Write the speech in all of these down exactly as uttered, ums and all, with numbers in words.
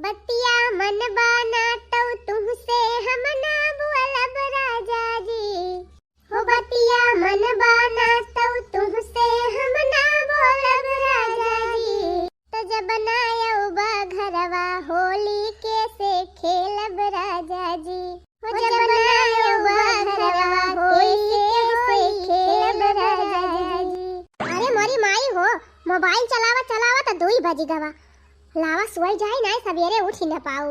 बतिया मन बाना तौ तुहसे हम ना बोलब राजा जी। हो बतिया मन बाना तौ तुहसे हम ना बोलब राजा जी। तो जब ना अउबा घरवा होली कैसे खेलब राजा जी। हो जब ना अउबा घरवा होली कैसे खेलब राजा जी। अरे मोरी माई हो, मोबाइल चलावा चलावा त दुई बजी गवा। लावा सोई जाई नाई, सबेरे उठी न पाऊ।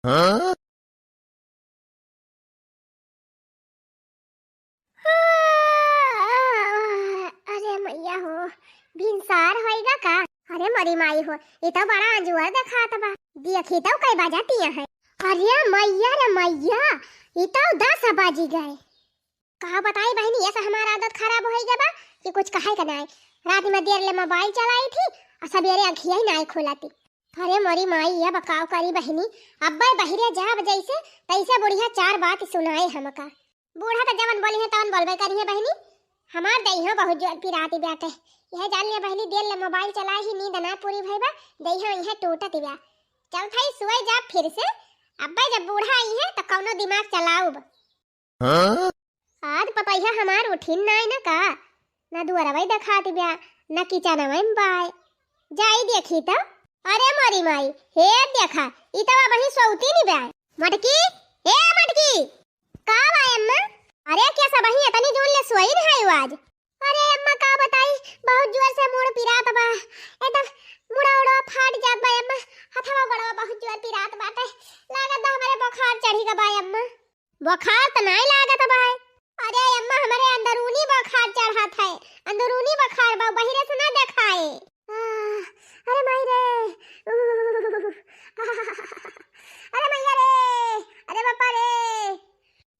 हाँ? अरे मैया हो, भिनसार होइगा का? अरे मोरी माई हो, ई तो बड़ा अंजुअर देखात बा। देखी तो कई बजतिया है। अरे मैया रे मैया, ई तो दस बजी गए। का बताई बहिनी, ऐसा हमार आदत खराब होइगा बा कि कुछ कहे के नाई। रात में देर ले मोबाइल चलाई थी और सबेरे अखिया ही नाई खोलती। अरे मोरी माई, अब काव करी बहिनी, अब्बे बहिरे जाब जैसे तैसे बुढ़िया चार बात सुनाए हमका। बूढ़ा तो जवन बोली है तवन बोलबे करी है बहिनी। हमार देहियो बहुत जोर पिराती बाटे। यह जान लिया बहिनी, देर ले मोबाइल चलाए ही नींद ना पूरी भई बा, देहियो इहे टूटत बा। चल भाई सोए जा फिर से, अब्बे जब बूढ़ा आई है तो कौनो दिमाग चलाउब। हाँ? आज पतैया हमार उठिन नाई न का? ना दुअरवै देखात ब्या, ना किचनवै में बाय। जाई देखी त। अरे मोरी माई, हे देखा, ई त अबही सौती नि ब्या। मटकी, ए मटकी, का बा अम्मा? अरे क्या सबही इतनी जून ले सोई न है आज? अरे अम्मा का बताई, बहुत जोर से मुड़ पिरात बा, एकदम मुड़ा उड़ा फाट जात बा अम्मा, हथवा गोड़वा बहुत जोर पिरात बाटे, लागत बा हमरे बुखार चढ़ी गा बा अम्मा। बुखार त नाई लागत बा। अरे अम्मा, हमरे अंदरूनी बुखार चढ़त है, अंदरूनी बुखार बा, बहिरे से ना देखाए। आह, अरे माई रे, उह, अरे मैया रे, अरे बापा रे।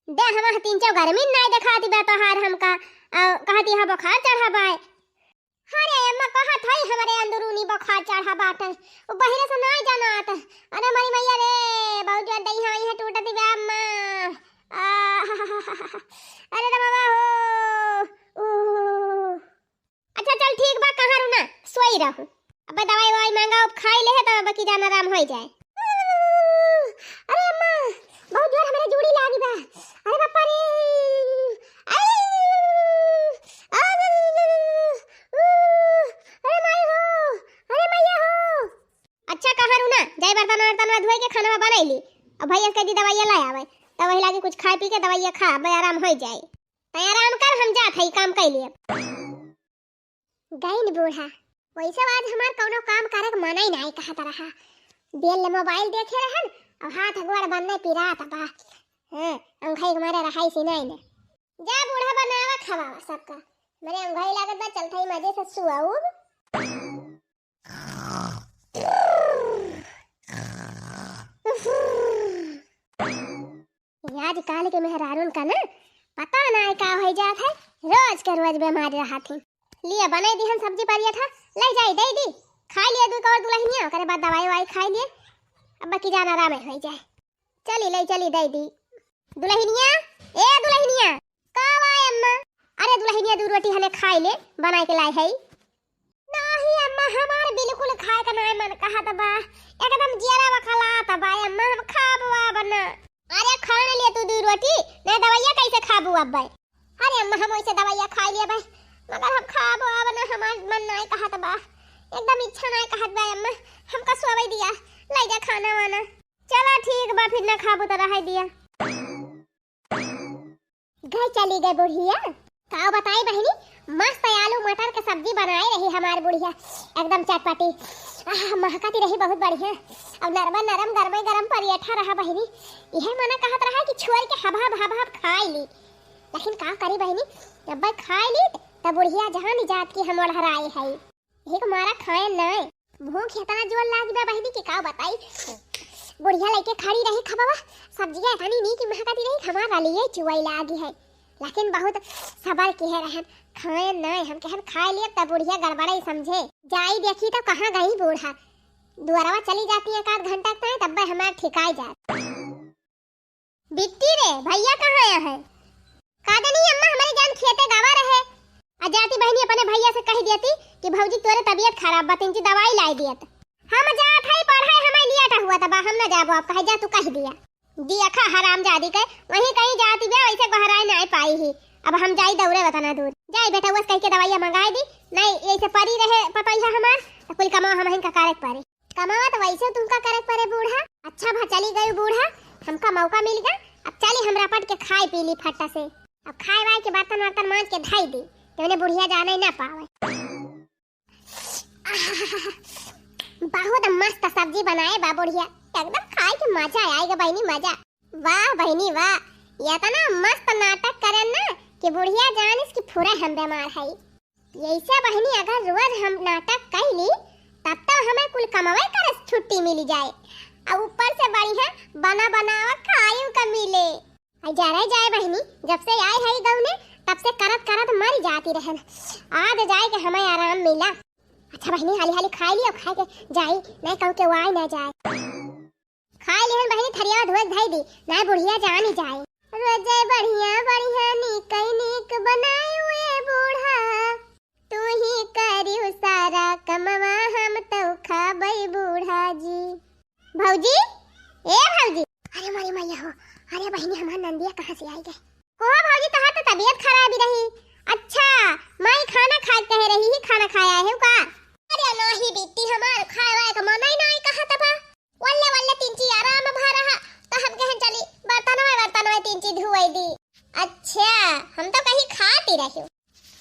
दे हमार तीन चार गर्मी नाई देखाती बा तोहार हमका, अ, कहती है बुखार चढ़ा बा। अरे अम्मा, कहत हई हमरे अंदरूनी बुखार चढ़ा बाटे, उ बहिरे से नाई जनात। अरे मरी मैया रे, बहुत जोर दई हई है टूटत बा अम्मा। आ, अरे रे बाबा हो। ऊ। अच्छा चल ठीक बा, कहाँ रुना, सोई रहू। अबे दवाई ववाई मांगा, अब खाई ले है तब अबे की जान आराम होई जाए। अरे अम्मा, बहुत जोर हमरे जूड़ी लागी बा। अरे बापा रे। अरे माई हो, अरे मैया हो। अच्छा कहाँ रुना, जाई बर्तन वर्तन धोए के खाना बनाई ली। अब भैया के दी दवाइया ला आवे, तब वही लागे कुछ खाए पी के दवाइया खा, अबे आराम होई जाए। तै आराम कर, हम जात हई काम कई लिए। गइन बूढ़ा, वैसे आज हमार कौनो काम करे के मन ही नाई कहत रहा। देर ले मोबाइल देखे रहन, अब हाथ गोड़ बन्ने पिरात बा। हाँ, अंगई के मारे रहाई सी नाई ने। जा बूढ़ा बनावा खवावा सबका। मेरे अंगई लागत बा, चलत हई मजे से सुआउब। आजकल के मेहरारून का ना पता नाई का होइ जात है, रोज के रोज बीमार रहत ही। लिया बनाई दिहन सब्जी पराठा, लै जाई दे दी, खाई लिए दुइ कौर दुलहिनिया, ओकरे बाद दवाई ववाई खाई लिए, अब बाकी जान आराम होइ जाए। चली लै चली दे दी दुलहिनिया। ए दुलहिनिया, का बा अम्मा? अरे दुलहिनिया, दू रोटी हने खाई ले, बनाई के लाई है। नाही अम्मा, हमार बिल्कुल खाए का नाय मन कहत बा, एकदम जियरा बखलात बा अम्मा, हम खाबो अब ना। अरे खा न ले तू दू रोटी, ना दवाइया कैसे खाबू अब? अरे अम्मा, हम वैसे दवाइया खाई लिए बा, मगर हम खाबो अब ना, हमार मन नाय कहत बा, एकदम इच्छा नाय कहत बा अम्मा, हमका सोवे दिया, लै जा खाना वाना। चला ठीक बा, फिर ना खाबू तो रहे दिया। घर चली गई बुढ़िया। का बताई बहिनी, मस्त आलू मटर के सब्जी बनाए रही हमार बुढ़िया, एकदम चटपटी। आह, महकती रही बहुत बढ़िया। अब नरम नरम गरमे गरम पराठा रहा बहिनी, इहे मना कहत रहा कि छोड़ के हब हब हब हब खाई ली, लेकिन का करी बहिनी, जब खाई ली तब बुढ़िया जहाँ नि जात की हम ओढ़राए है। एक मारा खाए नाय। भूख इतना जोर लागी बा बहिनी कि का बताई। बुढ़िया लइके खड़ी रही खबवा, सब्जिया इतनी नीक महकती रही, हमार रलिये चुआई लागी है। लेकिन बहुत सबर किहे रहन, खाए नाय। हम कहन खाए लिए तब बुढ़िया गड़बड़ाई समझे। जाई देखी तो कहाँ गई बूढ़ा। दुआरवा चली जाती है एक आध घंटा तक, तब हमार ठिकाई जात। बिट्टी रे, भैया कहाँ आया है? का जानी अम्मा, हमरे जान खेते गवा रहे। आ जाती बहिनी अपने भैया से कह देती भौजी, तोरे तबियत खराब बा, तिनची दवाई लाई दियत। हम जात हई पढ़े, हमें लियाटा हुआ तबा, हम ना जाबो, अब कहे जा तू कह दिया। दिया खा हरामजादी के, वहीं कहीं जाती बे, वैसे गोहराई ना पाई ही। अब हम जाई दौड़े वतना दूर। जाई बेटा, उस कह के दवाइया मंगाई दी, नहीं ऐसे परी रहे पतोहिया हमार, तो कुल कमावा हमहिन का करे के परे। कमावा तो वैसे तुमका करे के परे बूढ़ा। अच्छा भा चली गई बूढ़ा, हमका मौका मिल गया, अब चली हमरा पट के खाई पी ली फट्टा से। अब खाए वाए के बर्तन वर्तन मांज के धई दी, तेने बुढ़िया जाने ना पावे। बहुत मस्त सब्जी बनाए बा बुढ़िया, एकदम खाए के मजा आएगा बहिनी, मजा। वाह बहिनी वाह, इतना मस्त नाटक करेन ना कि बुढ़िया जानिस कि फुरे हम बीमार हई। यैसे बहिनी अगर रोज हम नाटक कैली तब तो हमें कुल कमावे करे से छुट्टी मिली जाए, और ऊपर से बढ़िया बना बनावा खायू का मिले। आई जा रहे जाए बहिनी, जब से आए हई गौने तब से करत करत मर जाती रहन। आज जाए के हमें आराम मिला। अच्छा बहिनी, हाली हाली खाई लियो, खाए के जाई, नहीं कहूँ के वाई ना जाए। खाई लिहन बहिनी, थरिया धोए धई दी, नहीं बुढ़िया जानी जाए। रोजे बढ़िया बढ़िया नीक नीक बनाए हुए बूढ़ा, तू ही करियो सारा कमवा हम तो खाबई बूढ़ा जी। भौजी, ए भौजी। अरे मोरी मैया हो, अरे बहिनी हमार नंदिया कहाँ से आई गए? को भौजी, तोहार तो तबियत खराब ही रही। अच्छा, माई खाना खाए कहे रही ही, खाना खाया है का? अरे नाही बिट्टी, हमार खाए वाए का मन ही नाही कहा तबा। वल्ले वल्ले तिनची आराम भा रहा, तो हम कहन चली बर्तनवे बर्तनवे तिनची धुआई दी। अच्छा, हम तो कहीं खाती रही।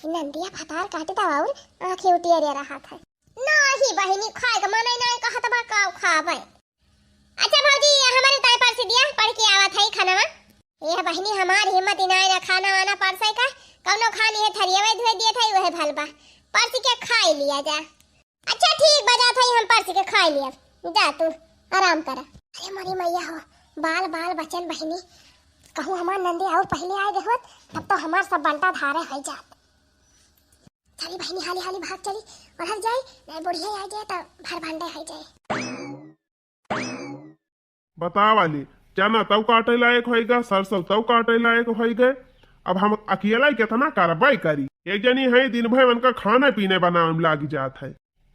नंदिया भतार काटे तब और आँखें उटिया रे रहा था। नाही बहिनी, खाए का मन ही नाही कहा तबा, का खाबे? अच्छा भौजी, हमारे ताई परसी दिया, पढ़ के आवत है खाना में। यह बहिनी हमार हिम्मत ही नाही ना खाना वाना परसे का, कौनो खानी है थरियवे धोए दिए थे, वह भल बा। परसी के खाई लिया जा। अच्छा ठीक बा, जात है हम परसी के खाई लिया, जा तू आराम करा। अरे मोरी मैया हो, बाल बाल बचन बहिनी, कहूँ हमार नंदी और पहले आ गए होत तब तो हमार सब बंटा धारे हो जात। चली बहिनी हाली हाली भाग चली, और हर जाए नहीं बुढ़िया आ जाए तो भर भंडे हो जाए। बतावा ले, चना तौ काटे लायक होइगा, सरसों तौ काटे लायक होइगा। अब हम अकेला ही कितना करबै करी। एक जनी है, दिन भर उनका खाने पीने बनावे में लागी जात है।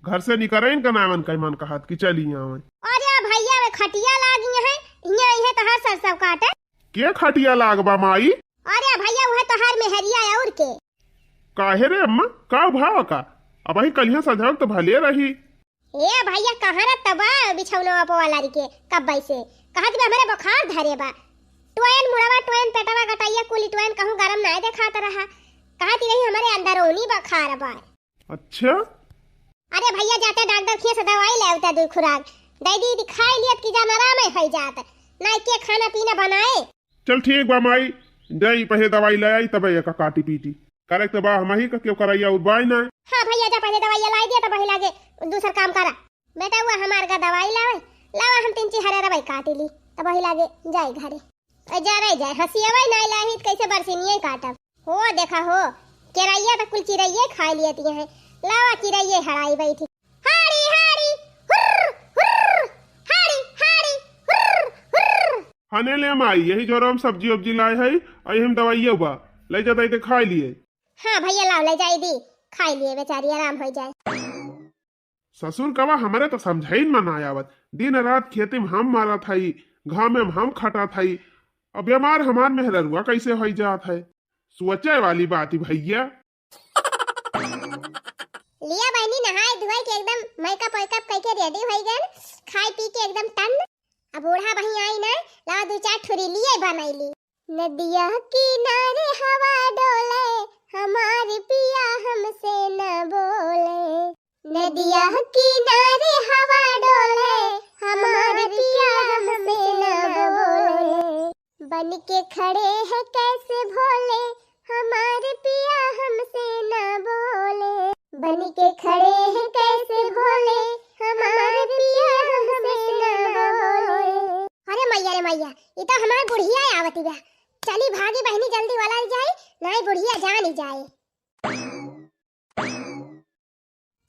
घर से निकरैन का नावन कई मन कहत कि चली आवे। अरे भैया, वे खटिया लागी है, इहाँ इहे तोहार सरसों काटे। के खटिया लागबा माई? अरे भैया, वह तोहार मेहरिया और के। काहे रे अम्मा, का भाव का? अबही कलिया सजावल तो भले रही। ए भैया, कहाँ रहत बा बिछौना पे वाला रिके? कब से कहत बा हमरे बुखार धरे बा, टोयन मुड़वा, टोयन पेटवा, गटैया कुली टोयन कहूँ गरम नाय देखात रहा। कहत रही हमरे अंदरूनी बुखार बा। अच्छा। अरे भैया, जाते डॉक्टर खिया से दवाई ले आवता, दुई खुराक दे दी, दी खाई लियत कि जान आराम है जात, नाय के खाना पीना बनाए। चल ठीक बा माई, जाई पहले दवाई ले आई, तबे एका काटी पीटी। करे के बा हमही का, केहू करैया और बाय ना। हाँ भैया, जा पहले दवाई लाई दिया, तब वही लागे दूसर काम करा। बेटा, वो हमार का दवाई लावे, लावा हम तीन ची हरे रवाई काटी ली, तब वही लागे जाए घरे। ए, जा रे जाए, हंसियावा ही नाई लाही, त कैसे बरसिनिया काटब? हो देखा हो, केरैया त कुल चिरैये खाई लियत है, लावा चिरैये हड़ाई बैठी। हाड़ी, हाड़ी, हुर्र, हुर्र, हाड़ी, हाड़ी, हुर्र, हुर्र। हने ले माई, यही जोरो हम सब्जी उब्जी लाए है, और यही हम दवाइयो बा, ले जा दे दे खाई लिए। हाँ भैया, लाओ ले जाई दी, खाई लिए बेचारी, आराम हो जाए। ससुर कवा हमरे तो समझाइन में ना आवत, दिन रात खेती में हम मारत हई, घामे में हम खटत हई, अब बीमार हमार मेहररुआ कैसे होई जात है? सोचे वाली बात ही भैया। लिया बहिनी, नहाए धोए के एकदम makeup वैकअप कइके ready होई गन, खाए पी के एकदम टन। अब बूढ़ा बही आई ना, लावा दू चार ठुरी लिए बनैली। नदिया किनारे हवा डोले, हमार पिया हमसे न बोले। नदिया किनारे हवा डोले, हमार पिया हमसे न बोले। बन के खड़े हैं कैसे भोले, हमार पिया हमसे ना बोले। बन के खड़े हैं कैसे भोले, हमार पिया हमसे ना बोले। अरे मैया रे मैया, ई तो हमार बुढ़िया आवती बा। चली भागी बहिनी, जल्दी वाला जाई, नाई बुढ़िया जानी जाए।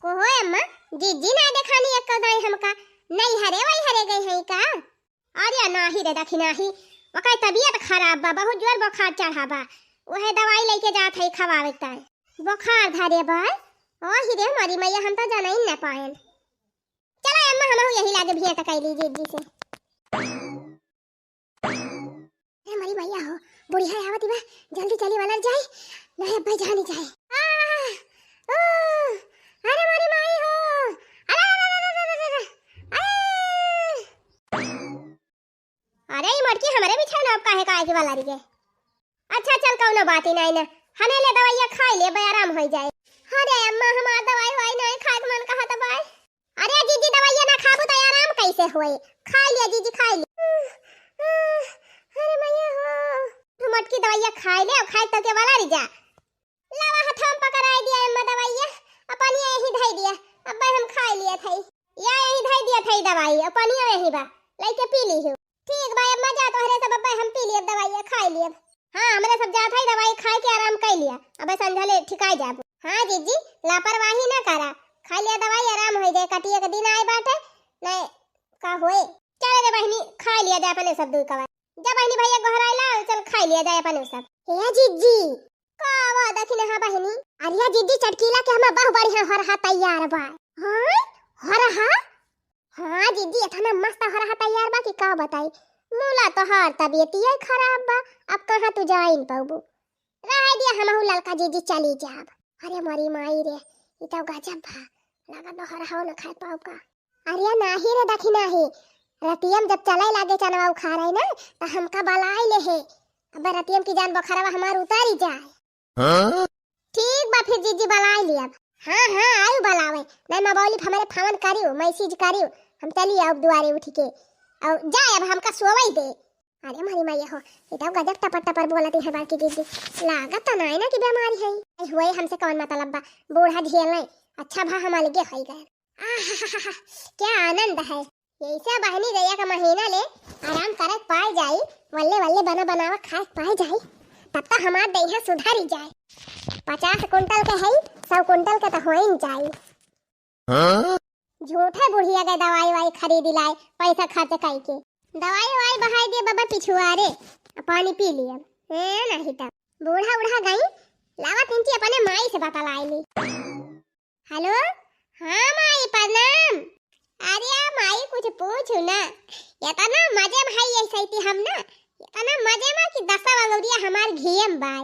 को हो अम्मा, जीजी ना देखानी एक दाई हमका, नैहरे वैहरे गई हैं का? अरे नाही रे दखिनाही, ओकर तबियत खराब बा, बहुत जोर बुखार चढ़ा बा, उहे दवाई लेके जात है खवावे ताई। बुखार धरे बा? ओ ही रे मोरी मैया, हम तो जाना ही ना पाएन। चला अम्मा, हमहू यही लागे भेंट कैली जिज्जी से। अरे मोरी मैया हो, बुढ़िया आवत बा, जल्दी चली वलर जाए, नहीं अब्बे जानी जाए। आ, ओ, अरे मोरी माई हो, अरे, अरे, अरे, अरे, अरे, अरे, अरे। अरे, ई मोटकी हमरे बिछौना अब काहे का आके वाला रही है? अच्छा, चल, कौनो बात ही नहीं ना, हने ले दवाइया खाई ले, बे आराम हो जाए। अरे अम्मा, हमार दवाई ववाई नहीं खाए के मन कहत बाय। अरे जीजी, दवाइया ना खाबू तो आराम कैसे होए? खाई लिया जीजी, खाई लिया। अरे मैया हो, तू मोटकी दवाइया खाई ले, और खाए तो के वाला रही जा। लावा, हथवा में पकड़ाई दिया अम्मा दवाइया, और पनिया यही धई दिया। अब्बे हम खाई लिया थई। या यही धई दिया थई दवाई, और पनिया यही बा, लइके पी ली हो। ठीक बा अम्मा, जा तोहरे सब अब्बे हम पी लिया दवाइया, खाई लिया। हाँ, हमरे सब जात हई दवाई खाए के आराम कर लिया, अबे संझा ले ठिकाई जाबू। हाँ जीजी, लापरवाही ना करा, खा लिया दवाई, आराम हो जाए, कटिया के दिन आए बाटे, नहीं का होए। चल रे बहिनी, खा लिया जाए अपने सब दुई कवार। जा बहिनी, भैया गोहराइला, चल खाई लिया जाए अपन उ सब। हे जिज्जी। का बा दखिनहा बहिनी? अरे जिज्जी, चटकीला के हमार बहु बढ़िया हरहा तैयार बा। हाँ? हरहा? हाँ जिज्जी, इतना मस्त हरहा तैयार बा कि का बताई। मूला तोहार तबियतिये खराब बा, अब कहाँ तू जाइन पउबू। रहे दिया, हमहू ललका जिज्जी चली जाब। अरे मोरी माई रे, ई तो गजब बा, लगा तो हरहाओ न खाए पाउब का। अरे नाही रे दखिनही, रतियम जब चले लागे चनवा उखाड़े ना, त हमका बलाई ले हे। अबे रतियम की जान बोखरवा हमार उतारी जाए। हाँ? ठीक बा फिर जिज्जी बलाई लियब। हाँ, हाँ, आयु बलावे। नहीं मोबाइल पे हमरे फोन करियो, मैसेज करियो। हम चली आउब दुआरे उठ के। और जाए अब हमका सोवई दे। अरे मोरी मैया हो, ई तो गजब टपर टपर बोलत है बड़की जिज्जी। लागत तो नाई ना कि बीमारी है। आई हुए हमसे कौन मतलब बा, बूढ़ा झेल नहीं। अच्छा भा हम अलगे होई गए। आहाहाहा, क्या आनंद है। यैसे बहनी गया का महीना ले आराम करत पाए जाई, वल्ले वल्ले बना बनावा खाए पाए जाई, तब तो हमार देह सुधरी जाए। पचास कुंटल के है, सौ कुंटल के तो होइन जाई। हाँ? झूठे बुढ़िया के दवाई वाई खरीदी लाए, पैसा खर्च कई के। दवाई वाई बहाई दिए बाबा पिछुआरे, आ पानी पी लिए। ए, नहीं तो बूढ़ा उढ़ा गई, लावा तिनची अपने माई से बतलाई ली। हेलो, हाँ माई, प्रणाम। अरे माई, कुछ पूछू ना, इतना मजे में है ये सैती हम ना, इतना मजे में कि दसा अंगुरिया हमार घियम बाय।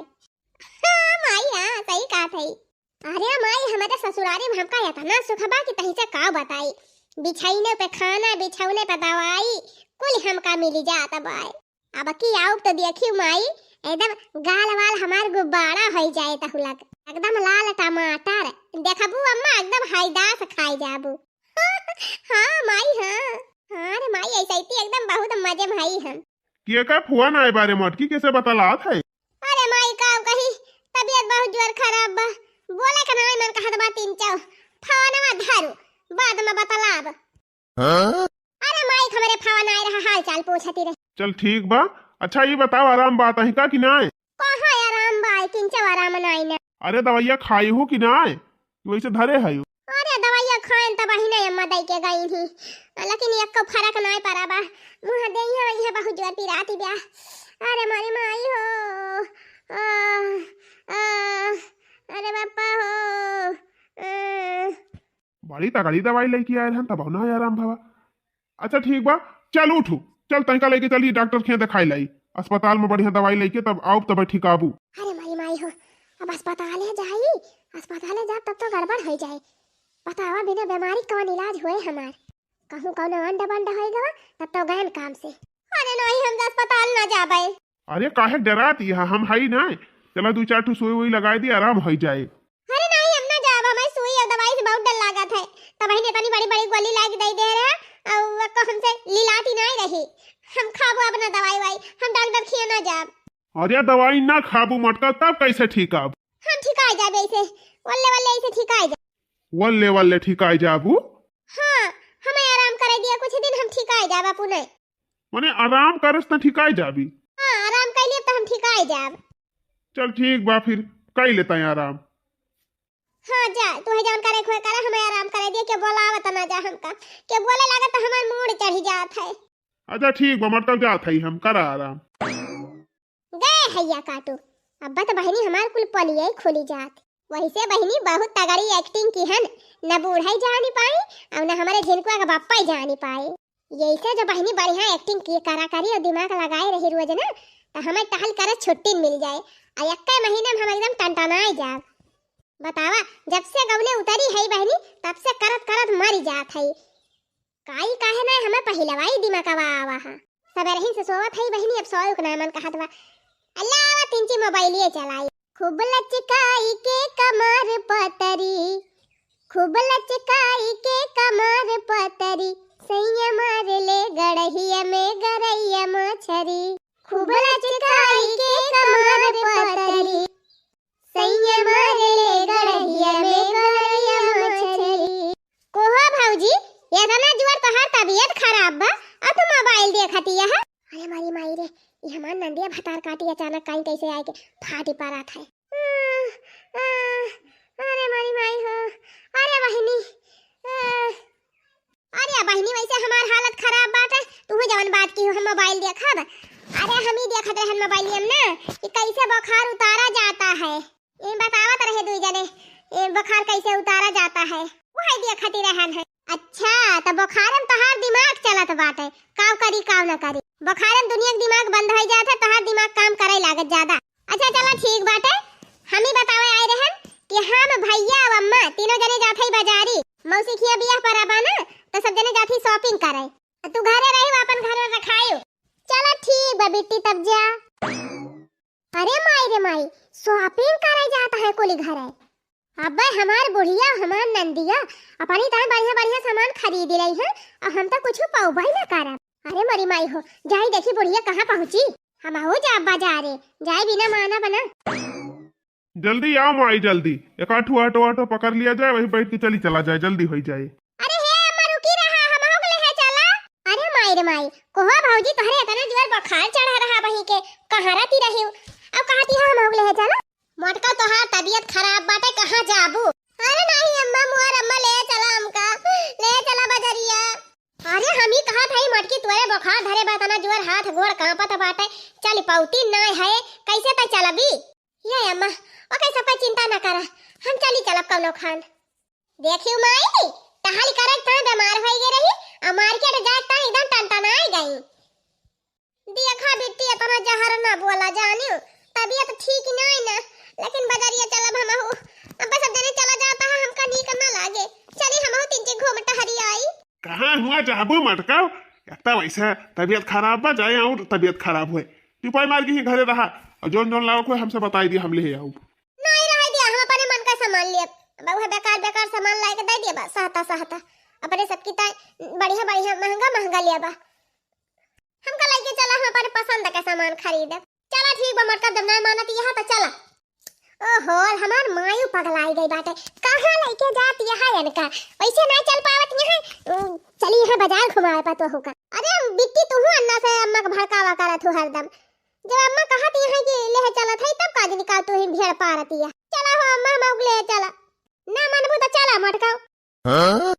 हाँ माई, हाँ, सही कहा थई। अरे माई, हमारे ससुरारी में हमका इतना सुख बा कि तही से का बताई। बिछाइने पे खाना, बिछौने पे दवाई, कुल हमका मिली जात बाय। अब की आउब तो देखी माई, एकदम गाल वाल हमार गुब्बारा होई जाए तहुलक, एकदम लाल टमाटर। देखबू अम्मा, एकदम हैदास खाई जाबू। हाँ माई, हाँ। हाँ रे माई, ऐसे ही एकदम बहुत मजे में हई हम। के का फोन आए बारे मटकी, कैसे बतलात है? अरे माई, का कही, तबीयत बहुत जोर खराब बा, बोले के नाई मन कहत बा। तीन चौ फोनवा धरू, बाद में बतलाब। हाँ? अरे माई, हमरे फोन आए रहा, हाल चाल पूछती रहे। चल ठीक बा। अच्छा ये बताओ, आराम बात है का कि नाय? कहाँ आराम बा, किंचो आराम नाई ना। अरे दवाइया खाई हो कि नाय, कि वैसे धरे है? अरे दवाइया खाएन तब ही नहीं अम्मा दई के गई थी, लेकिन एको फर्क नाय पड़ा बा। मुँह देहिया वही बहुत जोर पिराती ब्या। अरे मारी माई हो, आ, आ, अरे बापा हो, आ। बड़ी तगड़ी दवाई लेके आए रहन, तब ना आराम भवा। अच्छा ठीक बा, चल उठू, चल तनिका लेके चली डॉक्टर के देखाई लाई, अस्पताल में बढ़िया दवाई लेके तब आउब, तब ठिकाबू। अरे माई माई हो, अब अस्पताले जाई, अस्पताले जाब तब तो गड़बड़ हो जाए। बतावा बिना बीमारी कौन इलाज होए हमार, कहूँ कौनो अंड बंड हो गवा तब तो गयन काम से। अरे नहीं, हम तो अस्पताल ना जाबे। अरे काहे डरात यह, हम हई ना, चला दू चार ठो सुई वुई लगाई दी, आराम हो जाए। अरे नहीं, हम ना जाब, हमें सुई और दवाई से बहुत डर लागत है। तब ही ने इतनी बड़ी बड़ी गोली लाग दे दे रहे, और वो को हमसे लिलाती नहीं रही। हम खाबो अपना दवाई वाई, हम डॉक्टर खिया ना जाब। अरे दवाई ना खाबू मटका, तब कैसे ठीक आब? हम ठिकाई जाब ऐसे, वल्ले वल्ले ऐसे ठिकाई जाब। वल्ले वल्ले ठिकाई जाबू? हाँ, हमें आराम करे दिया कुछ दिन, हम ठिकाई जाब अपने। मने आराम करस त ठिकाई जाबी? हाँ, आराम कर लिए तो हम ठिकाई जाब। चल ठीक बा, फिर कई लेता है आराम। हाँ जा, तू है जौन करे खोए करे, हमें आराम करे दिए, के बोलावत ना जा हमका, के बोले लागत तो हमार मूड चढ़ी जात है। अच्छा ठीक बा, मतलब जात है हम, करा आराम। गए हैया काटू, अब तो बहनी हमार कुल पलिया ही खुली जात। वैसे बहिनी बहुत तगड़ी acting किहन, न बूढ़ा ही जानी पाई अउर न हमरे झिनकुआ का बप्पा ही जानी पाए। यैसे जो बहिनी बढ़िया acting की करा करी अउर दिमाग लगाए रही रोज ना, त हमें टहल करत छुट्टी मिल जाए। अउर एक्के महीने में हम एकदम टनटनाए जाब। बतावा, जब से गौने उतरी है बहिनी, तब से करत करत मरी जात है। काई काहे ना हमें पहिलवाई दिमागवा आवा हा। सबेरही से सोवत है बहिनी, अब सोए के ना मन कहत बा। अल्लाह आवा तिनची मोबाइलिए चलाई। खूब लचकाई के कमर पतरी, खूब लचकाई के कमर पतरी, सैया मार ले गड़हिया में गरैया मछरी। खूब लचकाई के कमर पतरी, सैया मार ले गड़हिया में गरैया मछरी। कोहो भौजी, एतना जुआर तोहार तबियत खराब बा, अउर तू मोबाइल देखतिया है? अरे मारी माई रे, ई हमार नंदिया भतार काटी अचानक काई कैसे आए के फाटी परत है। आ, आ, अरे मारी माई हो, अरे बहिनी, आ, अरे बहिनी, वैसे हमार हालत खराब बाटे, तुहू जवन बात की हो, हम मोबाइल देखब। अरे हम ही देखत रहन मोबाइलियम ना कि कैसे बुखार उतारा जाता है। ये बतावत रहे दुई जने, ये बुखार कैसे उतारा जाता है, वो है देखत ही रहन है। अच्छा, तो बुखार में तोहार दिमाग चलत बाटे, काव करी काव न करी। बुखार में दुनिया के दिमाग बंद हो जात है, तोहार दिमाग काम करे लागत ज्यादा। अच्छा चला ठीक बाटे, हम ही बतावे आए रहन कि हम भैया अउर अम्मा तीनों जने जात हई बाजारी, मौसी खिया बियाह पर बा ना, तो सब जने जात हई shopping करे। तू घरे रही, अपन घर में रखायु। चला ठीक बा बिट्टी, तब जा। अरे माई रे माई, shopping करे जात है कुली घरे। अबे हमार बुढ़िया, हमार नंदिया अपनी तरह बढ़िया बढ़िया सामान खरीद रही है, और हम तो कुछ पाउबे ना करब। अरे मरी माई हो, जाई देखी बुढ़िया कहाँ पहुँची। हम हो जा बाजारे, जाए बिना माना बना। जल्दी आओ माई, जल्दी। एक आठो ऑटो, ऑटो पकड़ लिया जाए, वहीं बैठ के चली चला जाए, जल्दी होई जाए। अरे हे अम्मा, रुकी रहा, हमहू के लेहे चला। अरे माई रे माई, कोहा भौजी, तोहरे इतना जोर बुखार चढ़ा रहा बही के, कहाँ रहती रही? अब कहती है हमहू के लेहे चला। मोटका, तोहार तबीयत खराब बाटे, कहाँ जाबू? अरे नहीं अम्मा, मोर अम्मा ले चला हमका, ले चला बजरिया। अरे हम ही कहत हई मोटकी, तोरे बुखार धरे बा, इतना जोर हाथ गोड़ कांपत बाटे, चल पौती नाय है, कैसे तै चलबी? ये अम्मा, ओके सब पे चिंता न करा, हम चली चलब कौनो खान। देखियो माई, टहल करे ताई बीमार होई गई रही, आ market जाए ताई एकदम टनटनाए गई। देखा बिट्टी, इतना जहर ना बोला जानियो, तबीयत ठीक नाय ना, लेकिन बजरिया चलब हमहू। अब सब जने चला जाता है, हमका नीक ना लागे, चली हमहू तीन चार घूम टहरी आई। कहाँ हुआ जाबू मटकाओ? एक तो वैसे तबीयत खराब बा, जाए और तबीयत खराब हुए। चुपाई मार के ही घरे रहा, और जौन जौन लावक हुए हमसे बताई दिया, हम ले आऊ। नहीं रहे दिया, हम अपने मन का सामान लिए। अब वह बेकार बेकार सामान लाए के दे दिया बा, सहता सहता। अपने सबकी ताई बढ़िया बढ़िया महंगा महंगा लिया बा। हमका लेके चला, हम अपने पसंद के सामान खरीदब। चला ठीक बा मटका, जब नहीं मानत यह तो चला। ओहो, हमार मायू पगलाई गई बाटे, कहाँ लेके जात यहाँ इनका? वैसे नहीं चल पावत यहाँ। उम, चली यहाँ बाजार घुमावे पा तो होकर। अरे बिट्टी, तू हूँ अन्ना से अम्मा के भड़कावा करत हो हरदम। जब अम्मा कहत यहाँ कि ले चलत है, तब का जनी का तू ही भेड़ पारत या। चला हो अम्मा, हम ले चला। ना मनबू तो चला मटका। हाँ?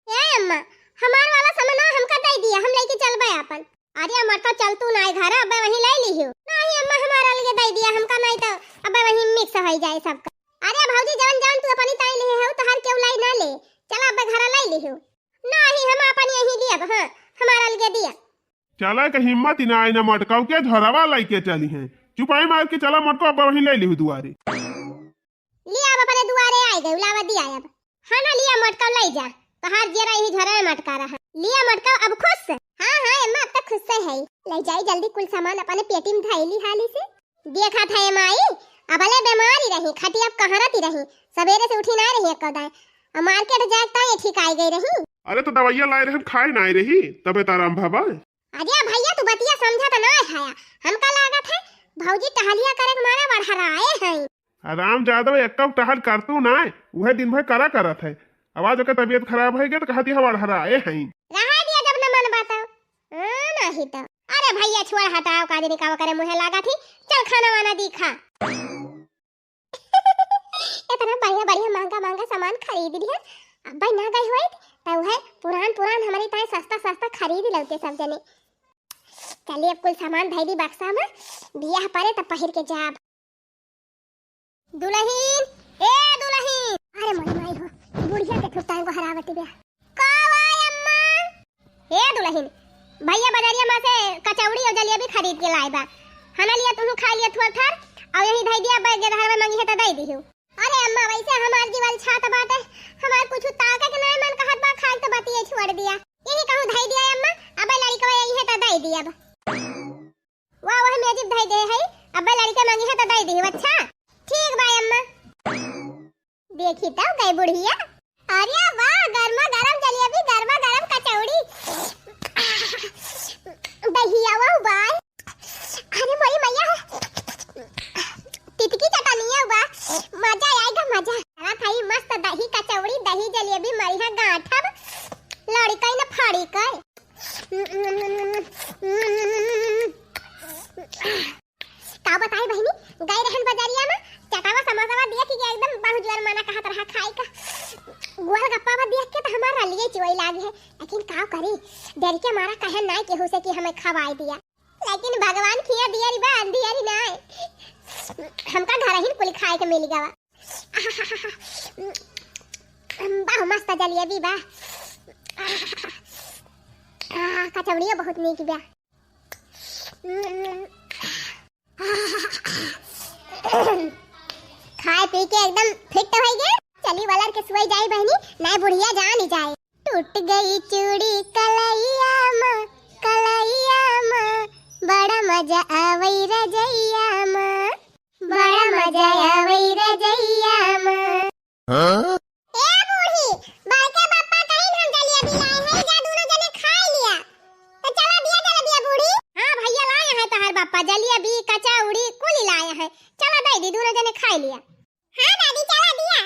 ए अम्मा, हमार वाला सामान हमका दे दिया, हम लेके चलबे अपन। अरे अम्मा, तो चल तू नाय घर, अबे वहीं ले लिहियो। नहीं अम्मा, हमारा अलगे दे दिया, हमका नहीं तो अबे वहीं mix हो जाए सबका। अरे भौजी, जवन जवन तू अपनी ताई लिहे हो, तोहर केहू लाई ना ले, चला अबे घर ले लिहियो। नहीं, हम अपन यहीं लियब, हाँ, हमारा अलगे दिया। चला के हिम्मत ही ना आई ना मटकाऊ के झोरावा लेके चली हैं। चुपाई मार के चला मटकाऊ, अबे वहीं ले लिहियो दुआरे। लिया अब अपने दुआरे आए गए, उलावा दिया अब। हाँ ना, लिया मटका ले जा, तोहार जेरा यही झोरा में मटका रहा। लिया मटका अब खुश। हाँ, हाँ, अम्मा, अब तक खुश से है। ले जाई जल्दी कुल सामान अपने पेटी में धइली हाली से। देखा था ए माई, अबले बीमारी रही, खटिया पे कहरती रही, सवेरे से उठी ना रही एको दाए। आ market जाए ताई ठीक आई गई रही। अरे तो दवाइया लाए रहे, खाए ना रही, तबे तो आराम भवा। अरे भैया, तू बतिया समझा तो ना है, हमका लागत है भौजी टहलिया करे के मारे बढ़राए हैं। हराम जादव, एक्का टहल करतू नाय, उहे दिन भर करा करत है। आवाज ओकर तबीयत खराब है के तो कहती है हड़हड़ाए हैं। रहा दिया जब न मन बात। हाँ, नहीं तो। अरे भैया छोड़ हटाओ, का दिन का करे मुहे लागा थी। चल खाना वाना दी खा। इतना बढ़िया बढ़िया महंगा महंगा सामान खरीद लिया, अब भाई ना गई होइत, तो उहे पुरान पुरान हमारी ताई सस्ता सस्ता खरीद लौते सब जने। चलिए अब कुल सामान धई दी बक्सा में, बियाह परे तब पहिर के जाब। दुलहिन, ए दुलहिन। अरे मोरी माई हो, बुढ़िया के ठुकतान को हरावती बे। का वाय अम्मा? ए दुलहिन, भैया बजरिया मा से कचौड़ी और जलेबी खरीद के लाए बा। हना लिया तुहू खाइ लिया थोर थर, और यही धई दिया, अब्बै गेदहरवा मंगिहै त दई दिहू। अरे अम्मा, वैसे हमार जीवन छात बाटे, हमार कुछ ताके के नाय मन कहत बा, खाए त बतिये छोड़ दिया। यही कहूँ धई दिया अम्मा, अब्बै लड़िकवा यही है त दई दिया अब। वाह, वह मेजिब धई दे है, अब्बै लड़िका मंगिहै त दई दिहू। अच्छा, ठीक बा अम्मा। देखी तो गई बुढ़िया। अरे वाह, गर्मा गरम जलेबी, गर्मा गरम कचौड़ी, दहिया, वाह, वाह। अरे मोरी मैया, तितकी चटनिया, वाह, मजा आएगा, मजा। चला खाई मस्त दही कचौड़ी, दही जलेबी, मरिहा गांठब, लड़ी कई न फाड़ी कई। का बताई बहिनी, गई रहन बजरिया मा, चटावा समोसावा देख के एकदम बहुत जोर मना कहत रहा खाए का। गोलगप्पावा देख के त हमार रलिये चुवई लागे है, लेकिन का करी, डर के मारा कहे नाय केहू से कि हमें खवाई दिया, लेकिन भगवान खिया दिया री बा, अंधिया री नाय, हमका घर ही कुल खाए के मिल गवा। बा मस्त जलेबी बा, आ, कचौड़ियो बहुत नीक बा। खाए पी के एकदम फिट होइ गए। चली वलर के सुई जाई बहिनी, नाय बुढ़िया जान ही जाए। टूट गई चूड़ी कलैया मा, कलैया मा, बड़ा मजा आवई रजैया मा, बड़ा मजा आवई रजैया मा। हाँ? ए बूढ़ी, बड़के बप्पा कहिन हम जलेबी लाए हैं, जा दुनो जने खाए लिया। तो चला दिया जलेबिया बूढ़ी। हाँ भैया, लाए हैं तोहार बप्पा जलेबी, कचौड़ी, कुली लाए हैं। चला दे दी, दुनो जने खाए लिया। हाँ दादी, चला दिया।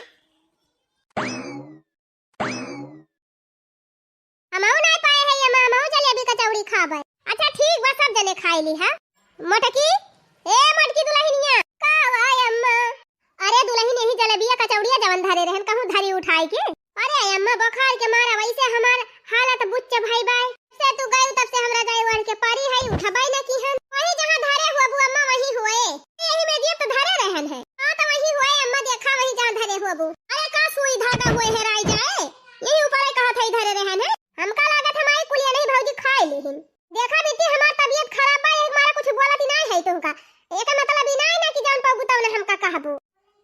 हमहू नाय पाए है ये, हमहू जलेबी कचौड़ी खाबे। अच्छा ठीक बा, सब जने खाए ली हा। मोटकी, ए मोटकी दुलहिनिया, का हुआ अम्मा? अरे दुलहिन, यही जलेबिया कचौड़िया जवन धरे रहन, कहूँ धरी उठाए के। अरे अम्मा, बुखार के मारा वैसे हमार हालत बुच्च भई बाय। से तू गयू तब से हमरा जाए ओढ़ के परी है, उठबे न की हन। वही जहाँ धरे हुआ बू अम्मा, वही हुए। यही में दिया तो धरे रहन है। हाँ तो वही हुए अम्मा, देखा वही जहाँ धरे हुआ बू। अरे का सुई धागा हुए हेराई जाए, यही ऊपर है कहत है धरे रहन है। हमका लागत हमारी कुलिया नहीं भौजी खाए लेहिन। देखा बेटी, हमार तबीयत खराब बा, एक मारा कुछ बोलत ही नाय है तुमका। एकर मतलब ई नाय ना कि जौन पौगु तौन हमका कहबू।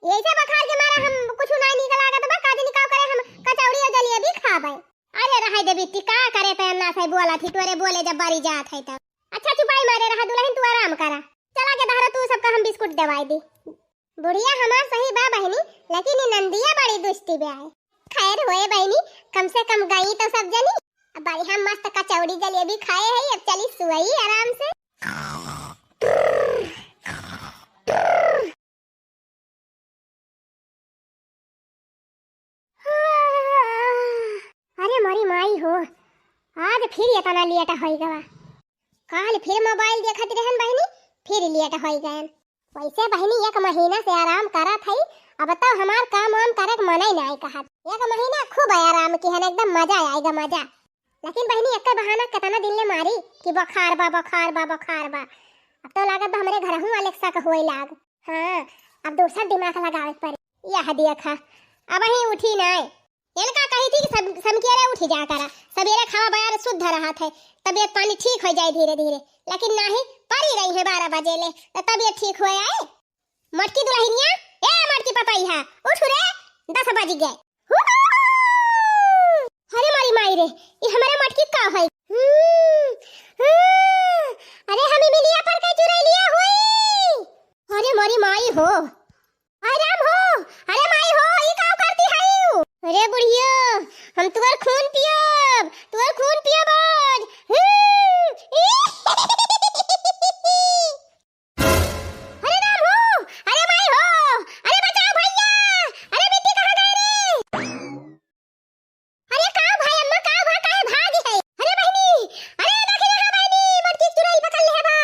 ऐसे बुखार के मारा हम कुछ नाय नीक लागत बा, का जनी का करे हम कचौड़ी और जलेबी खाबे। अरे रहे दे बेटी, का करे ते अन्ना से बोलत ही, तोरे बोले जब बरी जात है तब। अच्छा चुपाई मारे रहा दुलहिन, तू आराम करा। चला के दहरा तू सबका हम बिस्कुट देवाई दी। बुढ़िया हमार सही बा बहिनी, लेकिन ई नंदिया बड़ी दुष्टी बे आए। खैर होए बहिनी, कम से कम गई तो सब जनी। अब बढ़िया मस्त कचौड़ी जलेबी खाए है, अब चली सुई आराम से। अरे मोरी माई हो, आज फिर इतना लेट होई गवा। काल फिर मोबाइल देखत रहन बहिनी, फिर लेट होई गयन। वैसे बहिनी एक महीना से आराम करत हई, अब तो हमार काम वाम करे के मनई नाय कहत। एक महीना खूब आराम किहन, एकदम मजा आएगा मजा। लेकिन बहिनी एक बहाना कितना दिन ले मारी कि बुखार बा, बुखार बा, बुखार बा। अब तो लागत बा हमरे घरहू वाले के शक होए लाग। हाँ, अब दूसर दिमाग लगावे के पड़ी। यह देखा, अब ही उठी नाय। इनका कही थी कि सम-, समकिया रे उठी जा करा, सबेरे खावा बयार शुद्ध रहत है, तबीयत पानी ठीक हो जाए धीरे धीरे, लेकिन नाही, परी रही है बारह बजे ले, तो तबीयत ठीक हो आए। मोटकी दुलहिनिया, ए मोटकी पतैहा, उठ रे, दस बज गए। हू! अरे मोरी माई रे, ई हमरे मोटकी का है? हम्म, हम्म, अरे हम ई मिलिया पर के चुरैलिया हुई। अरे मोरी माई हो, अरे राम हो, अरे माई हो, ई का करती है? अरे बुढ़िया, हम तुअर खून पियब, तुअर खून पियब आज। हम्म, ई अरे राम हो, अरे माई हो, अरे बचाओ भैया, अरे बेटी कहाँ गए रे? अरे का भाई अम्मा, का भा, काहे भागी है? अरे बहिनी, अरे देखी ना बहिनी, मोटकी चुड़ैल पकड़ ले है बा।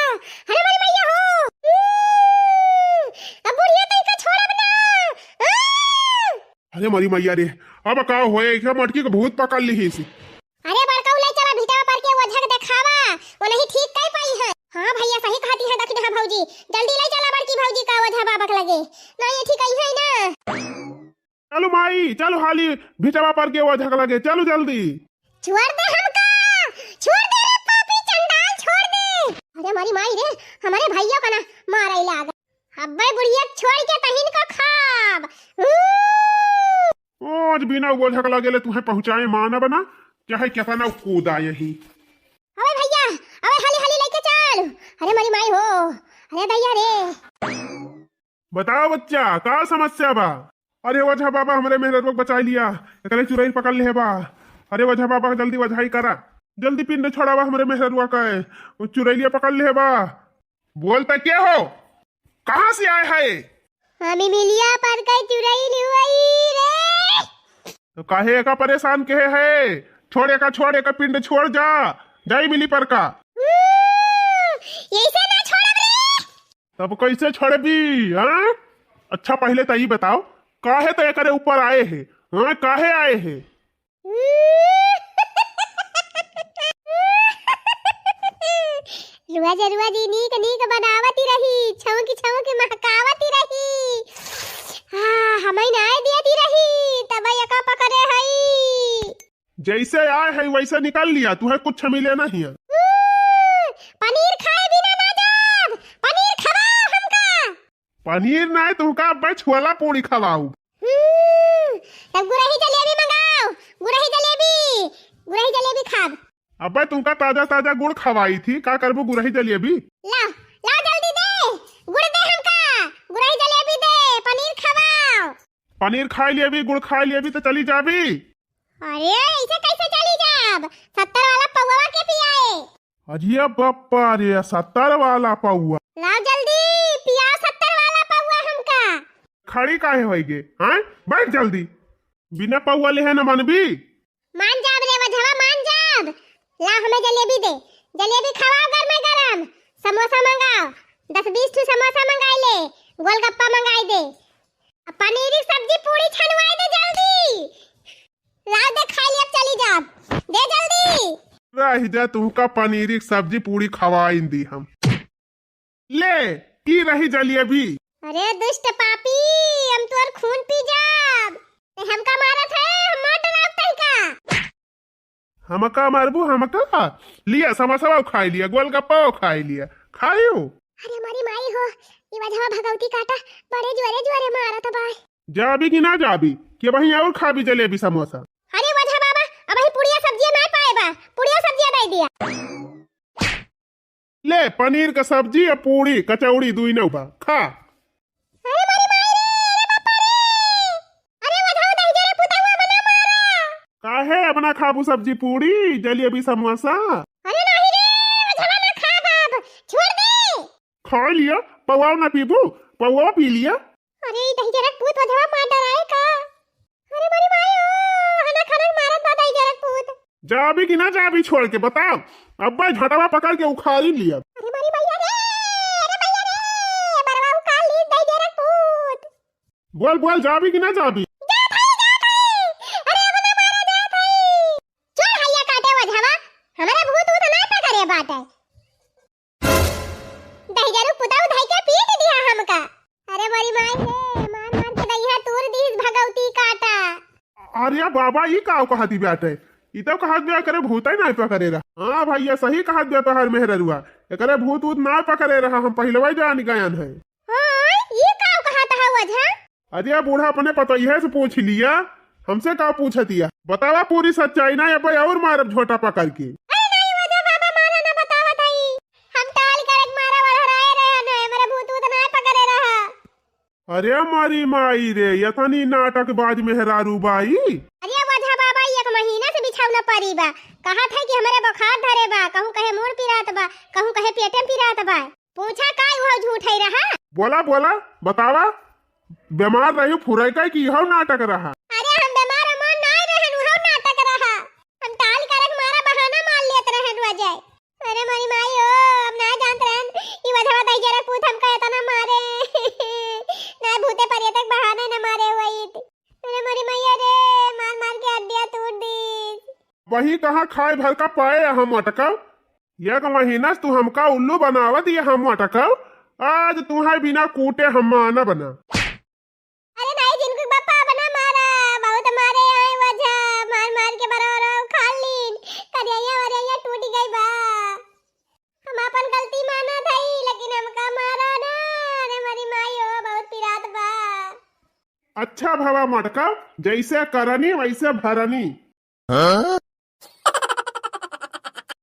अरे मोरी मैया हो। हम्म, अब बुढ़िया तई का छोड़ब ना। आ! अरे मोरी मैया रे, अब का होए, एक मोटकी के भूत पकड़ ली ही। अरे बड़का, उ ले चला भिटवा पर के ओझा के देखावा, वो नहीं ठीक कर पाई है। हाँ भैया, सही कहती है दक्षिणा भौजी, जल्दी ले चला बड़की भौजी का ओझा बाबा के लगे। ना ये ठीक है, चलो माई, चलो हाली भिटवा पर के ओझा के लगे, चलो जल्दी। छोड़ दे हमका, छोड़ दे रे पापी चंडाल, छोड़ दे। अरे हमारी माई रे, हमारे भैया का ना मारे लाग। अब्बे बुढ़िया छोड़ के तहिन को खाब। ऊ! आज बिना ओझा के लगे ले तुहे पहुँचाए मानब ना, चाहे केतना कूदा यही। अबे भैया, अबे हाली हाली लेके चल। अरे हमारी माई हो, अरे दैया रे। बताओ बच्चा, का समस्या बा? अरे ओझा बाबा, हमरे मेहररुआ के बचाई लिया, एकरे चुरैल पकड़ लेहे बा। अरे ओझा बाबा, जल्दी ओझाई करा, जल्दी पिंड छोड़ावा हमरे मेहररुआ के, उ चुरैलिया पकड़ लेहे बा। बोल त के हो, कहाँ से आए है? हम मिलिया पर के चुरैल हुई रे। तो काहे एका परेशान केहे है? छोड़ एका, छोड़ एका, पिंड छोड़ जा, जाई मिली पर का। हम्म, ऐसे ना छोड़ब रे। तब कैसे छोड़बी, हाँ? अच्छा, पहले तो ई बताओ, काहे तो एकरे ऊपर आए है, हाँ, काहे आए है? रुआ जरुआ जी नीक नीक बनावती रही, छौंकी छौंकी महकावती रही। हाँ, हमई नाय दियती रही, तब एका पकड़े हई। जैसे आए है वैसे निकाल लिया, तुहे कुछ मिले नहीं है। हम्म, पनीर खाए बिना ना जाब, पनीर खवाओ हमका। पनीर नाय, तुमका अब्बे छोला पूड़ी खवाऊ। हम्म, तब गुरही जलेबी मंगाओ, गुरही जलेबी, गुरही जलेबी खाब। अब्बे तुमका ताजा ताजा गुड़ खवाई थी, का करबू गुरही जलेबी? लाओ, लाओ जल्दी दे, गुड़ दे हमका, गुरही जलेबी दे, पनीर खवाओ। पनीर खाई लेबी, गुड़ खाई लेबी तो चली जाबी। अरे, ऐसे कैसे चली जाब? सत्तर वाला पौवा के पियाए। अरे बप्पा रे, सत्तर वाला पौवा। लाओ जल्दी, पियाओ सत्तर वाला पौवा हमका। खड़ी काहे होई गे? हाँ, बैठ जल्दी। बिना पौवा लेहे न मनबी? मान जाब रे ओझवा, मान जाब। ला हमें जलेबी दे, जलेबी खवाओ गरमे गरम, समोसा मंगाओ, दस बीस ठो समोसा मंगाई ले, गोलगप्पा मंगाई दे, आ पनीर की सब्जी पूड़ी छनवाई दे जल्दी। लाओ दे खाई ले, अब चली जाब, दे जल्दी। रह जा, तुमका पनीर की सब्जी पूड़ी खवाई दी हम। ले, ई रही जलेबी। अरे दुष्ट पापी, हम तोर खून पी जाब। ते हमका मारत है, हम मार डरावत है का? हमका मारबू, हमका? लिया, समोसा खाई लिया, गोलगप्पा खाई लिया, खाइयो। अरे हमारी माई हो, ई ओझवा भगवती काटा, बड़े जोरे जोरे मारत बा। जाबी कि ना जाबी? कि वहीं और खाबी जलेबी समोसा? अरे ओझा बाबा, अबहीं पुड़िया सब्जिया ना पाए बा, पुड़िया सब्जिया दे दिया। ले, पनीर का सब्जी या पूड़ी, कचौड़ी दुइनौ बा, खा। अरे मोरी माई रे, अरे बापा रे। अरे ओझवा दहिजरा पुतवा बना मारा। काहे अपना खाबू सब्जी पूड़ी, जलेबी समोसा? अरे नहीं रे, ओझवा ना खाब, छोड़ दे। खा लिया, पौवा ना पीबू, पौवा पी लिया। अरे ई दहिजरा पूत ओझवा मार डराए का? अरे मोरी माई ओ, हना खनक मारत बा दहिजरा पूत। जाबी कि ना जाबी छोड़ के बताओ, अब्बे झटवा पकड़ के उखाड़ी लिया। अरे मोरी मैया रे, अरे मैया रे, बरवा उखाड़ ली दहिजरा पूत। बोल बोल, जाबी कि ना जाबी? जात हई, जात हई। अरे अब ना मारा जात हई। चल हइया काटे ओझवा, हमरा भूत ऊत ना पकड़े बाटे। दहिजरू पुतऊ धई के पीट दिया हमका। अरे मोरी माई रे, मार मार के दहिया तूर दीस भगवती काटा। अरे बाबा, ई का कहती बाटे? ई तो कहत बा एकरे भूतै नाय पकड़े रहा। हाँ भैया, सही कहत बा तोहर मेहररुआ, एकरे भूत ऊत नाय पकड़े रहा, हम पहिलवा जान गयन है। हाँ, ई का कहत है ओझा? अरे बूढ़ा, अपने पतोहिया से पूछ लिया, हमसे का पूछतिया? बतावा पूरी सच्चाई, ना अब्बे और मारब झोटा पकड़ के। अरे नहीं ओझा बाबा, मारा ना, बतावत हई। हम टाल करक मारा वरहराए रहे न, हमरे भूत ऊत ना पकड़े रहा। अरे मोरी माई रे, यतनी नाटकबाज मेहरारू बाई। अरे ओझा बाबा, एक महीना से बिछौना परी बा, कहत है कि हमरे बुखार धरे बा, कहूँ कहे मूड़ पिरात बा, कहूँ कहे पेटे पिरात बा। पूछा का उहो झूठ है रहा? बोला, बोला, बतावा, बीमार रही फुरैका कि इहो नाटक रहा? अरे हम बीमार उमार नाय रहन, उहो नाटक रहा। हम टाल करक मारा बहाना मार लेत रहन वजह। अरे मोरी माई ओ, हम नाय जानत रहन, ई ओझवा दहिजरा पूत हमका इतना मारे। नाय भूते परेतक बहाने न मारे हुआ ईत। अरे मोरी मैया रे, मार मार के हड्डियाँ तूर दीस। वही कहाँ खाए भर का पाए हम अटकब। एक महीना से तू हमका उल्लू बनावत ये हम अटकब। आज तुहे बिना कूटे हम मानब ना। अरे नाई जिनको बापा बना मारा, अच्छा भवा मोटका, जैसे करनी वैसे भरनी।